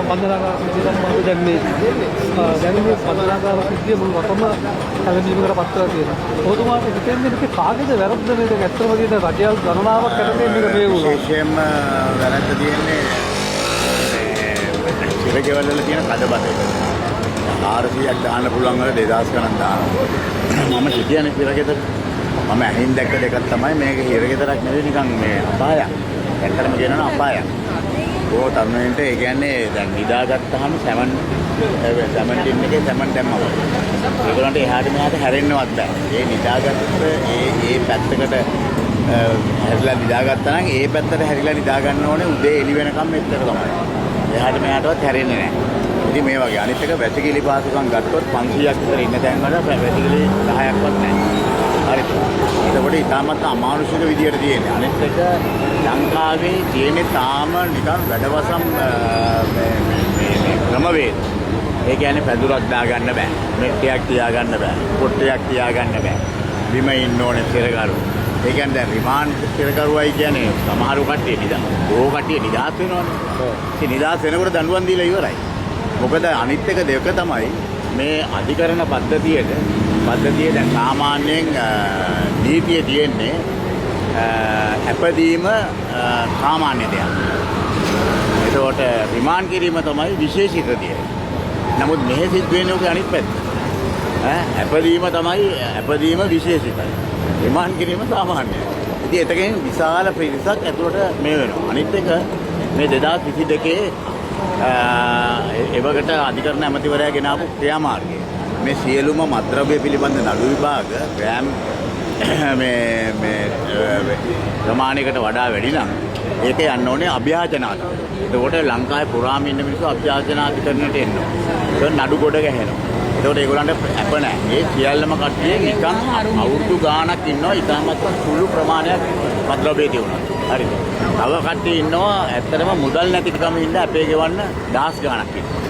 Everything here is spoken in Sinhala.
බන්ධනාගාර සිද්ධිය සම්බන්ධ දැන් මේ දැන් මේ බන්ධනාගාර සිද්ධිය මුළු රටම කැළඹීමකට පත් වෙලා තියෙනවා. ඔබතුමාට හිතෙන්නේ මේක කාගේද වැරද්ද? මේක ඇත්තටම තියෙන රජයල් ගණනාවක් යටතේ මේක මේ වුණා. විශේෂයෙන්ම වැරද්ද තියෙන්නේ මේ සිරගෙවල් වල තියෙන කඩබත එක. 400ක් දාන්න පුළුවන් වල 2000 ගණන් දානවා. මම හිටියනේ සිරගෙදර. මම ඇහින් දැක්ක දෙකක් තමයි මේක හිරගෙදරක් නෙවෙයි, නිකන් මේ අපායක්. ඇත්තටම කියනවා අපායක්. බොහෝ තරුණයන්ට ඒ කියන්නේ දැන් නිදාගත්තාම සැමන් සැමන් එකේ සැමන් දැම්මා වගේ. ඒගොල්ලන්ට එහාට මෙහාට හැරෙන්නවත් බෑ. ඒ නිදාගත්ත ඒ ඒ පැත්තකට හැරිලා නිදාගත්තා නම් ඒ පැත්තට හැරිලා නිදා ගන්න ඕනේ උදේ එළි වෙනකම් එච්චර තමයි. එහාට මෙහාටවත් හැරෙන්නේ නෑ. ඉතින් මේ වගේ අනිත් එක වැසිකිලි පහසුකම් ගත්තොත් 500ක් විතර ඉන්න තැන් වල වැසිකිලි 10ක්වත් නෑ. හරිද? එතකොට ඉතාමත් අමානුෂික විදියට තියෙන්නේ. අනිත් එක ලංකාවේ තියෙන්නේ තාම නිකන් වැඩවසම් මේ මේ මේ ක්‍රමවේද. ඒ කියන්නේ පැදුරක් දාගන්න බෑ. මෙට්ටයක් තියාගන්න බෑ. පොට්ටයක් තියාගන්න බෑ. බිම ඉන්න ඕනේ සිරකරු. ඒ කියන්නේ දැන් රිමාන්ඩ් සිරකරුවයි කියන්නේ සමහරු කට්ටිය නිදා. බොහෝ කට්ටිය නිදහස් වෙනවනේ. ඉතින් නිදහස් වෙනකොට දඬුවම් දීලා ඉවරයි. මොකද අනිත් එක දෙක තමයි මේ අධිකරණ පද්ධතියට පද්ධතිය දැන් සාමාන්‍යයෙන් නීතියේ තියෙන්නේ ඇපදීම සාමාන්‍ය දෙයක්. එතකොට රිමාන්ඩ් කිරීම තමයි විශේෂිත දේ. නමුත් මෙහෙ සිද්ධ වෙන්නේ ඔකේ අනිත් පැත්ත. ඈ ඇපදීම තමයි, ඇපදීම විශේෂිතයි. රිමාන්ඩ් කිරීම සාමාන්‍යයි. ඉතින් එතකෙන් විශාල පිරිසක් ඇතුළට මේ වෙනවා. අනිත් එක මේ 2022 එවකට අධිකරණ ඇමතිවරයා ගෙනාවු ක්‍රියාමාර්ගය. මේ සියලුම මත්ද්‍රව්‍ය පිළිබඳ නඩු විභාග ග්‍රෑම් මේ මේ ප්‍රමාණයකට වඩා වැඩි නම් ඒක යන්න ඕනේ අභ්‍යාජනාධිකරණ. එතකොට ලංකාවේ පුරාම ඉන්න මිනිස්සු අභ්‍යාජනාධිකරණයට එන්න ඕනේ. ඒක නඩු ගොඩ ගැහෙනවා. එතකොට ඒගොල්ලන්ට ඇප නැහැ. ඒ සියල්ලම කට්ටිය නිකන් අවුරුදු ගාණක් ඉන්නවා ඉතාමත් සුළු ප්‍රමාණයක් මත්ද්‍රව්‍ය තියුණා. හරිද? තව කට්ටිය ඉන්නවා ඇත්තටම මුදල් නැතිකම හින්දා අපේ ගෙවන්න දහස් ගාණක් ඉන්නවා.